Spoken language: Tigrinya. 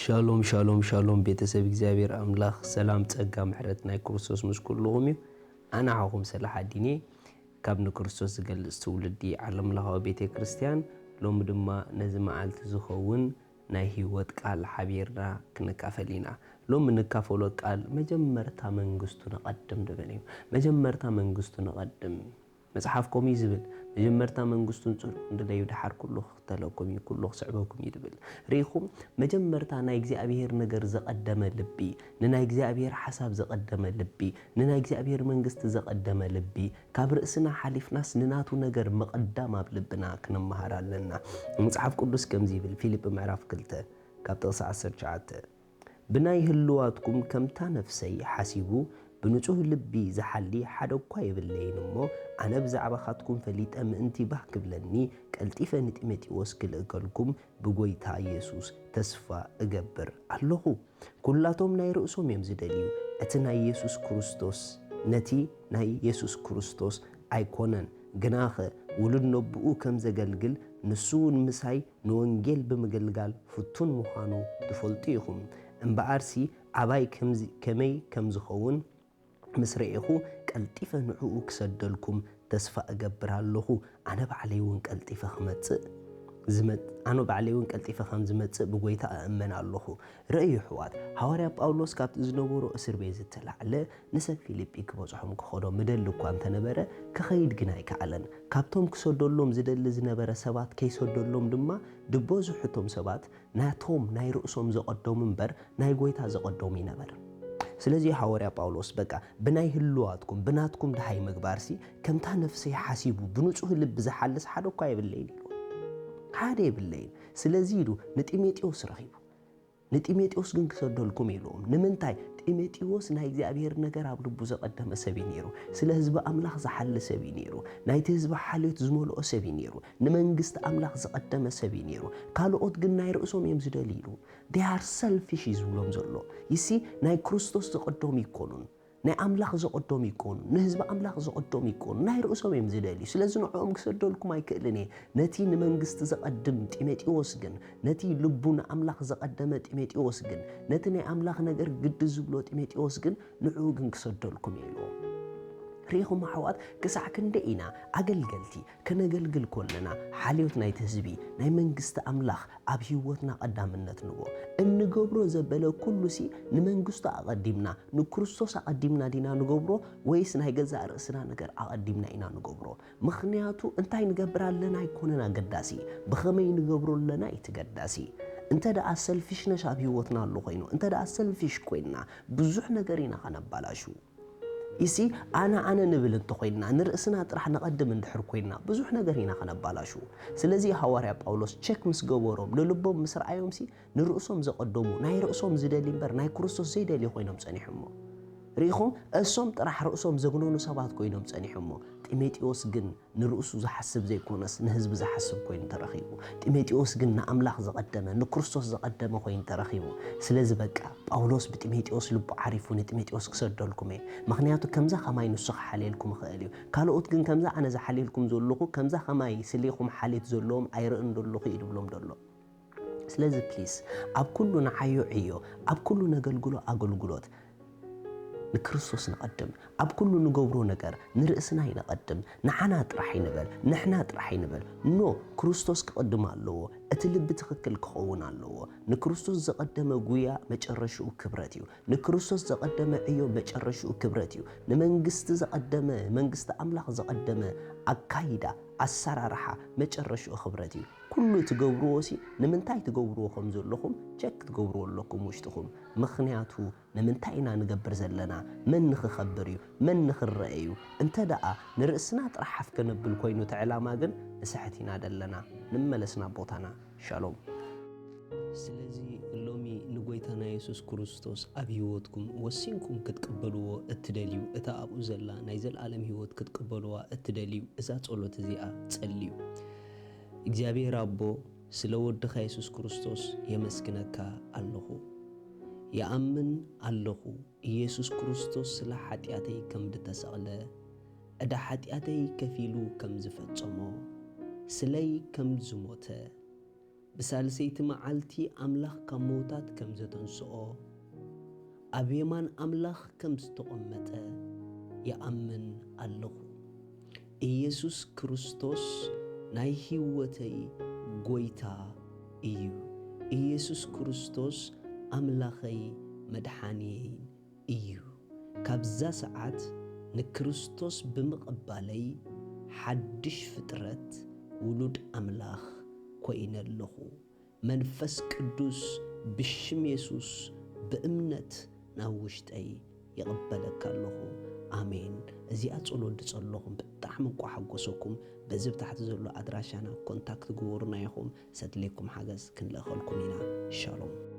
ሻሎም ሻሎም ሻሎም፣ ቤተሰብ እግዚኣብሔር ኣምላኽ ሰላም ጸጋ ምሕረት ናይ ክርስቶስ ምስ ኩልኹም እዩ። ኣነ ሓኹም ሰላሕ ኣዲን እየ፣ ካብ ንክርስቶስ ዝገልጽ ትውልዲ ዓለምለኻዊ ቤተ ክርስቲያን። ሎሚ ድማ ነዚ መዓልቲ ዝኸውን ናይ ህይወት ቃል ሓቢርና ክንካፈል ኢና። ሎሚ ንካፈሎ ቃል መጀመርታ መንግስቱ ንቐድም ዝብል እዩ። መጀመርታ መንግስቱ ንቐድም። መጽሓፍ ከምኡ እዩ ዝብል፣ መጀመርታ መንግስቱን ጽድቁን ድለዩ፣ ደሓር ኩሉ ክኽተለኩም እዩ፣ ኩሉ ክስዕበኩም እዩ ዝብል። ርኢኹም፣ መጀመርታ ናይ እግዚኣብሔር ነገር ዘቐደመ ልቢ፣ ንናይ እግዚኣብሔር ሓሳብ ዘቐደመ ልቢ፣ ንናይ እግዚኣብሔር መንግስቲ ዘቐደመ ልቢ፣ ካብ ርእስና ሓሊፍናስ ንናቱ ነገር ምቕዳም ኣብ ልብና ክንመሃር ኣለና። መጽሓፍ ቅዱስ ከምዚ ይብል፣ ፊልጵ ምዕራፍ ክልተ ካብ ጥቕሲ ዓሰርተ ትሽዓተ፣ ብናይ ህልዋትኩም ከምታ ነፍሰይ ሓሲቡ ብንጹህ ልቢ ዝሓሊ ሓደ እኳ የብለይን እሞ፣ ኣነ ብዛዕባኻትኩም ፈሊጠ ምእንቲ ባህ ክብለኒ፣ ቀልጢፈ ንጢሞቴዎስ ክልእከልኩም ብጎይታ የሱስ ተስፋ እገብር ኣለኹ። ኩላቶም ናይ ርእሶም እዮም ዝደልዩ፣ እቲ ናይ የሱስ ክርስቶስ፣ ነቲ ናይ የሱስ ክርስቶስ ኣይኮነን። ግናኸ ውሉድ ነብኡ ከም ዘገልግል፣ ንሱ እውን ምሳይ ንወንጌል ብምግልጋል ፍቱን ምዃኑ ትፈልጡ ኢኹም። እምበኣርሲ ኣባይ ከምዚ-፣ ከመይ ከም ዝኸውን ምስ ረኤኹ፣ ቀልጢፈ ንዕኡ ክሰደልኩም ተስፋ እገብር ኣለኹ። ኣነ ባዕለይ እውን ቀልጢፈ ክመጽእ ዝመ-፣ ኣነ ባዕለይ እውን ቀልጢፈ ከም ዝመጽእ ብጎይታ እእመን ኣለኹ። ርእዩ ኣሕዋት፣ ሃዋርያ ጳውሎስ ካብቲ ዝነበሮ እስር ቤት ዝተላዕለ ንሰብ ፊልጲ ክበጽሖም ክኸዶ ምደሊ እኳ እንተነበረ፣ ክኸይድ ግን ኣይከኣለን። ካብቶም ክሰደሎም ዝደሊ ዝነበረ ሰባት ከይሰደሎም ድማ፣ ድበዝሑ እቶም ሰባት ናቶም ናይ ርእሶም ዘቐደሙ እምበር ናይ ጎይታ ዘቐደሙ ይነበረ። ስለዚ ሃዋርያ ጳውሎስ፣ በቃ ብናይ ህልዋትኩም ብናትኩም ደሃይ ምግባርሲ፣ ከምታ ነፍሰይ ሓሲቡ ብንጹህ ልቢ ዝሓልስ ሓደ እኳ የብለይን ኢሉ። ሓደ የብለይን። ስለዚ ኢሉ ንጢሞቴዎስ ረኺቡ። ንጢሞቴዎስ ግን ክሰደልኩም ኢልዎም። ንምንታይ? ጢሞቴዎስ ናይ እግዚኣብሔር ነገር ኣብ ልቡ ዘቐደመ ሰብ እዩ ነይሩ። ስለ ህዝቢ ኣምላኽ ዝሓሊ ሰብ እዩ ነይሩ። ናይቲ ህዝቢ ሓልዮት ዝመልኦ ሰብ እዩ ነይሩ። ንመንግስቲ ኣምላኽ ዝቐደመ ሰብ እዩ ነይሩ። ካልኦት ግን ናይ ርእሶም እዮም ዝደልዩ ኢሉ። They are selfish እዩ ዝብሎም ዘሎ። ይሲ፣ ናይ ክርስቶስ ዘቐደሙ ይኮኑን። ናይ ኣምላኽ ዘቐደሙ ይኮኑ፣ ንህዝቢ ኣምላኽ ዘቐደሙ ይኮኑ፣ ናይ ርእሶም እዮም ዝደልዩ። ስለዚ ንዕኦም ክሰደልኩም ኣይክእልን እየ። ነቲ ንመንግስቲ ዘቐድም ጢሞቴዎስ ግን፣ ነቲ ልቡ ንኣምላኽ ዘቐደመ ጢሞቴዎስ ግን፣ ነቲ ናይ ኣምላኽ ነገር ግዲ ዝብሎ ጢሞቴዎስ ግን፣ ንዕኡ ግን ክሰደልኩም እየ ኢልዎ። ርኢኹም ኣሕዋት፣ ክሳዕ ክንደይ ኢና ኣገልገልቲ፣ ከነገልግል ኮለና፣ ሓልዮት ናይቲ ህዝቢ፣ ናይ መንግስቲ ኣምላኽ ኣብ ህይወትና ቀዳምነት ንቦ። እንገብሮ ዘበለ ኩሉሲ ንመንግስቱ ኣቐዲምና፣ ንክርስቶስ ኣቐዲምና ዲና ንገብሮ፣ ወይስ ናይ ገዛእ ርእስና ነገር ኣቐዲምና ኢና ንገብሮ? ምኽንያቱ እንታይ ንገብር ኣለና ኣይኮነን ኣገዳሲ፣ ብኸመይ ንገብሮ ኣለና እዩ እቲ ገዳሲ። እንተ ደኣ ሰልፊሽነስ ኣብ ህይወትና ኣሎ ኮይኑ፣ እንተ ደኣ ሰልፊሽ ኮይንና፣ ብዙሕ ነገር ኢና ኸነባላሹ። ይሲ፣ ኣነ ኣነ ንብል እንተኾይንና፣ ንርእስና ጥራሕ ነቐድም እንድሕር ኮይንና፣ ብዙሕ ነገር ኢና ኸነባላሹ። ስለዚ ሃዋርያ ጳውሎስ ቸክ ምስ ገበሮም፣ ንልቦም ምስ ረኣዮምሲ፣ ንርእሶም ዘቐደሙ፣ ናይ ርእሶም ዝደሊ እምበር ናይ ክርስቶስ ዘይደልዩ ኮይኖም ጸኒሖሞ። ርኢኹም፣ እሶም ጥራሕ ርእሶም ዘግነኑ ሰባት ኮይኖም ጸኒሖሞ። ጢሞቴዎስ ግን ንርእሱ ዝሓስብ ዘይኮነስ ንህዝቢ ዝሓስብ ኮይኑ ተረኺቡ። ጢሞቴዎስ ግን ንኣምላኽ ዘቐደመ፣ ንክርስቶስ ዘቐደመ ኮይኑ ተረኺቡ። ስለዚ በቃ ጳውሎስ ብጢሞቴዎስ ልቡ ዓሪፉ ንጢሞቴዎስ ክሰደልኩም እየ። ምኽንያቱ ከምዛ ኸማይ ንሱ ክሓልየልኩም ይኽእል እዩ። ካልኦት ግን ከምዛ ኣነ ዝሓልየልኩም ዘለኹ ከምዛ ኸማይ ስሌኹም ሓልዮት ዘለዎም ኣይርእን ዘለኹ እዩ ዝብሎም ዘሎ። ስለዚ ፕሊስ ኣብ ኩሉ ንዓዮ ዕዮ፣ ኣብ ኩሉ ነገልግሎ ኣገልግሎት ንክርስቶስ ንቐድም። ኣብ ኩሉ ንገብሮ ነገር ንርእስና ይንቐድም። ንዓና ጥራሕ ይንበል፣ ንሕና ጥራሕ ይንበል። ኖ፣ ክርስቶስ ክቕድም ኣለዎ። እቲ ልቢ ትኽክል ክኸውን ኣለዎ። ንክርስቶስ ዘቐደመ ጉያ መጨረሽኡ ክብረት እዩ። ንክርስቶስ ዘቐደመ ዕዮ መጨረሽኡ ክብረት እዩ። ንመንግስቲ ዘቐደመ፣ መንግስቲ ኣምላኽ ዘቐደመ ኣካይዳ፣ ኣሰራርሓ መጨረሽኡ ክብረት እዩ። ኩሉ ትገብርዎ ሲ ንምንታይ ትገብርዎ ከም ዘለኹም ቸክ ክትገብርዎ ኣለኩም ውሽጥኹም። ምኽንያቱ ንምንታይ ኢና ንገብር ዘለና? መን ንኽኸብር እዩ? መን ንኽረአ እዩ? እንተ ደኣ ንርእስና ጥራሕ ሓፍ ከነብል ኮይኑ እቲ ዕላማ ግን ንስሕት ኢና ዘለና። ንመለስ ናብ ቦታና። ሻሎም። ስለዚ ሎሚ ንጎይታና የሱስ ክርስቶስ ኣብ ህይወትኩም ወሲንኩም ክትቅበልዎ እትደልዩ፣ እታ ኣብኡ ዘላ ናይ ዘለኣለም ህይወት ክትቅበልዋ እትደልዩ፣ እዛ ጸሎት እዚኣ ጸልዩ። እግዚኣብሔር ኣቦ፣ ስለ ወድኻ የሱስ ክርስቶስ የመስግነካ ኣለኹ። ይኣምን ኣለኹ፣ ኢየሱስ ክርስቶስ ስለ ሓጢኣተይ ከም ድተሰቕለ፣ ዕዳ ሓጢኣተይ ከፊሉ ከም ዝፈጸሞ፣ ስለይ ከም ዝሞተ፣ ብሳልሰይቲ መዓልቲ ኣምላኽ ካብ መውታት ከም ዘተንስኦ፣ ኣብ የማን ኣምላኽ ከም ዝተቐመጠ ይኣምን ኣለኹ። ኢየሱስ ክርስቶስ ናይ ህይወተይ ጎይታ እዩ። ኢየሱስ ክርስቶስ ኣምላኸይ መድሓንየይን እዩ። ካብዛ ሰዓት ንክርስቶስ ብምቕባለይ ሓድሽ ፍጥረት ውሉድ ኣምላኽ ኮይነ ኣለኹ። መንፈስ ቅዱስ ብሽም የሱስ ብእምነት ናብ ውሽጠይ ይቕበለካ ኣለኹ። ኣሜን። እዚኣ ጸሎት ዝጸለኹም ብጣዕሚ እንቋ ሓጎሰኩም። በዚ ብታሕቲ ዘሎ ኣድራሻና ኮንታክት ግበሩና ኢኹም። ሰድሌኩም ሓገዝ ክንልእኸልኩም ኢና። ሻሎም።